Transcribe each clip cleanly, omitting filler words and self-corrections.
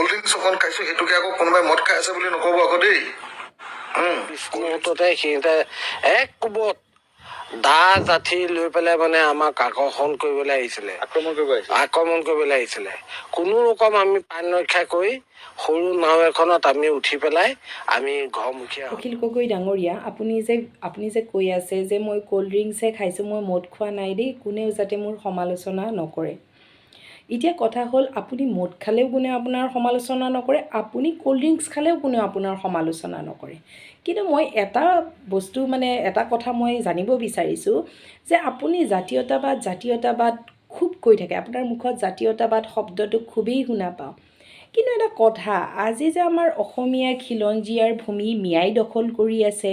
Drinks অকণ খাইছো, সেইটোকে আকৌ কোনোবাই মদ খাই আছে বুলি নক'ব আকৌ দেই। পিছ মুহূৰ্ততে সিহঁতে এক কোবত দা যাঠি লৈ পেলাই মানে আমাক আকৰ্ষণ কৰিবলৈ আহিছিলে। আক্ৰমণ কৰিব আহিছে। আক্ৰমণ কৰিবলৈ আহিছিলে। কোনো ৰকম আমি প্ৰাণ ৰক্ষা কৰি সৰু নাও এখনত আমি উঠি পেলাই আমি ঘৰমুখীয়া হ'লোঁ। অখিল গগৈ ডাঙৰীয়া, আপুনি যে কৈ আছে যে মই ক'ল্ড ড্ৰিংকছহে খাইছোঁ, মই মদ খোৱা নাই দেই, কোনেও যাতে মোৰ সমালোচনা নকৰে। এতিয়া কথা হ'ল, আপুনি মদ খালেও কোনেও আপোনাৰ সমালোচনা নকৰে, আপুনি ক'ল্ড ড্ৰিংকছ খালেও কোনেও আপোনাৰ সমালোচনা নকৰে। কিন্তু মই এটা বস্তু, মানে এটা কথা মই জানিব বিচাৰিছোঁ যে আপুনি জাতীয়তাবাদ জাতীয়তাবাদ খুব কৈ থাকে, আপোনাৰ মুখত জাতীয়তাবাদ শব্দটো খুবেই শুনা পাওঁ। কিন্তু এটা কথা, আজি যে আমাৰ অসমীয়া খিলঞ্জীয়াৰ ভূমি মিয়াই দখল কৰি আছে,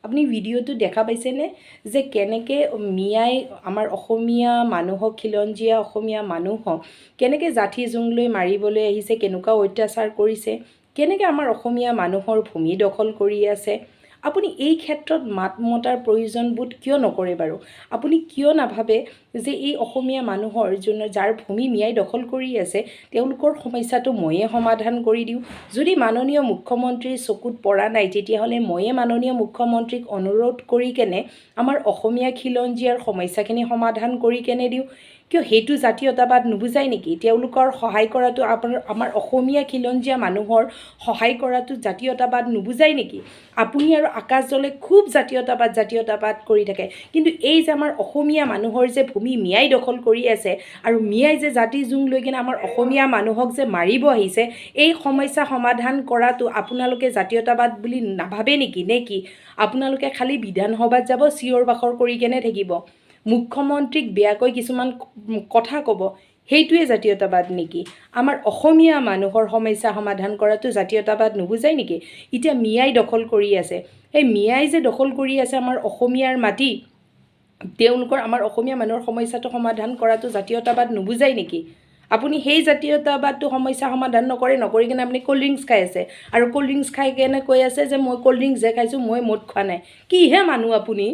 আপুনি ভিডিঅ'টো দেখা পাইছেনে যে কেনেকৈ মিয়াই আমাৰ অসমীয়া মানুহক, খিলঞ্জীয়া অসমীয়া মানুহক কেনেকৈ যাঠি জোং লৈ মাৰিবলৈ আহিছে, কেনেকুৱা অত্যাচাৰ কৰিছে, কেনেকৈ আমাৰ অসমীয়া মানুহৰ ভূমি দখল কৰি আছে? আপুনি এই ক্ষেত্ৰত মাত মতাৰ প্ৰয়োজনবোধ কিয় নকৰে বাৰু? আপুনি কিয় নাভাবে যে এই অসমীয়া মানুহৰ যাৰ ভূমি মিয়াই দখল কৰি আছে, তেওঁলোকৰ সমস্যাটো ময়ে সমাধান কৰি দিওঁ? যদি মাননীয় মুখ্যমন্ত্ৰীৰ চকুত পৰা নাই, তেতিয়াহ'লে ময়ে মাননীয় মুখ্যমন্ত্ৰীক অনুৰোধ কৰি কেনে আমাৰ অসমীয়া খিলঞ্জীয়াৰ সমস্যাখিনি সমাধান কৰি কেনে দিওঁ। কিয়, সেইটো জাতীয়তাবাদ নুবুজায় নেকি? তেওঁলোকৰ সহায় কৰাটো, আপোনাৰ আমাৰ অসমীয়া খিলঞ্জীয়া মানুহৰ সহায় কৰাটো জাতীয়তাবাদ নুবুজায় নেকি? আপুনি আৰু আকাশ দলে খুব জাতীয়তাবাদ জাতীয়তাবাদ কৰি থাকে। কিন্তু এই যে আমাৰ অসমীয়া মানুহৰ যে ভূমি মিয়াই দখল কৰি আছে আৰু মিয়াই যে যাঠি জোং লৈ কিনে আমাৰ অসমীয়া মানুহক যে মাৰিব আহিছে, এই সমস্যা সমাধান কৰাটো আপোনালোকে জাতীয়তাবাদ বুলি নাভাবে নেকি? নে কি আপোনালোকে খালি বিধানসভাত যাব, চিঞৰ বাখৰ কৰি কেনে থাকিব, মুখ্যমন্ত্ৰীক বেয়াকৈ কিছুমান কথা ক'ব, সেইটোৱে জাতীয়তাবাদ নেকি? আমাৰ অসমীয়া মানুহৰ সমস্যা সমাধান কৰাটো জাতীয়তাবাদ নুবুজায় নেকি? এতিয়া মিয়াই দখল কৰি আছে, সেই মিয়াই যে দখল কৰি আছে আমাৰ অসমীয়াৰ মাটি, তেওঁলোকৰ, আমাৰ অসমীয়া মানুহৰ সমস্যাটো সমাধান কৰাটো জাতীয়তাবাদ নুবুজায় নেকি? আপুনি সেই জাতীয়তাবাদটো সমস্যা সমাধান নকৰে, নকৰি কেনে আপুনি ক'ল্ড ড্ৰিংকছ খাই আছে আৰু ক'ল্ড ড্ৰিংকছ খাই কেনে কৈ আছে যে মই ক'ল্ড ড্ৰিংকছহে খাইছোঁ, মই মদ খোৱা নাই। কিহে মানুহ আপুনি?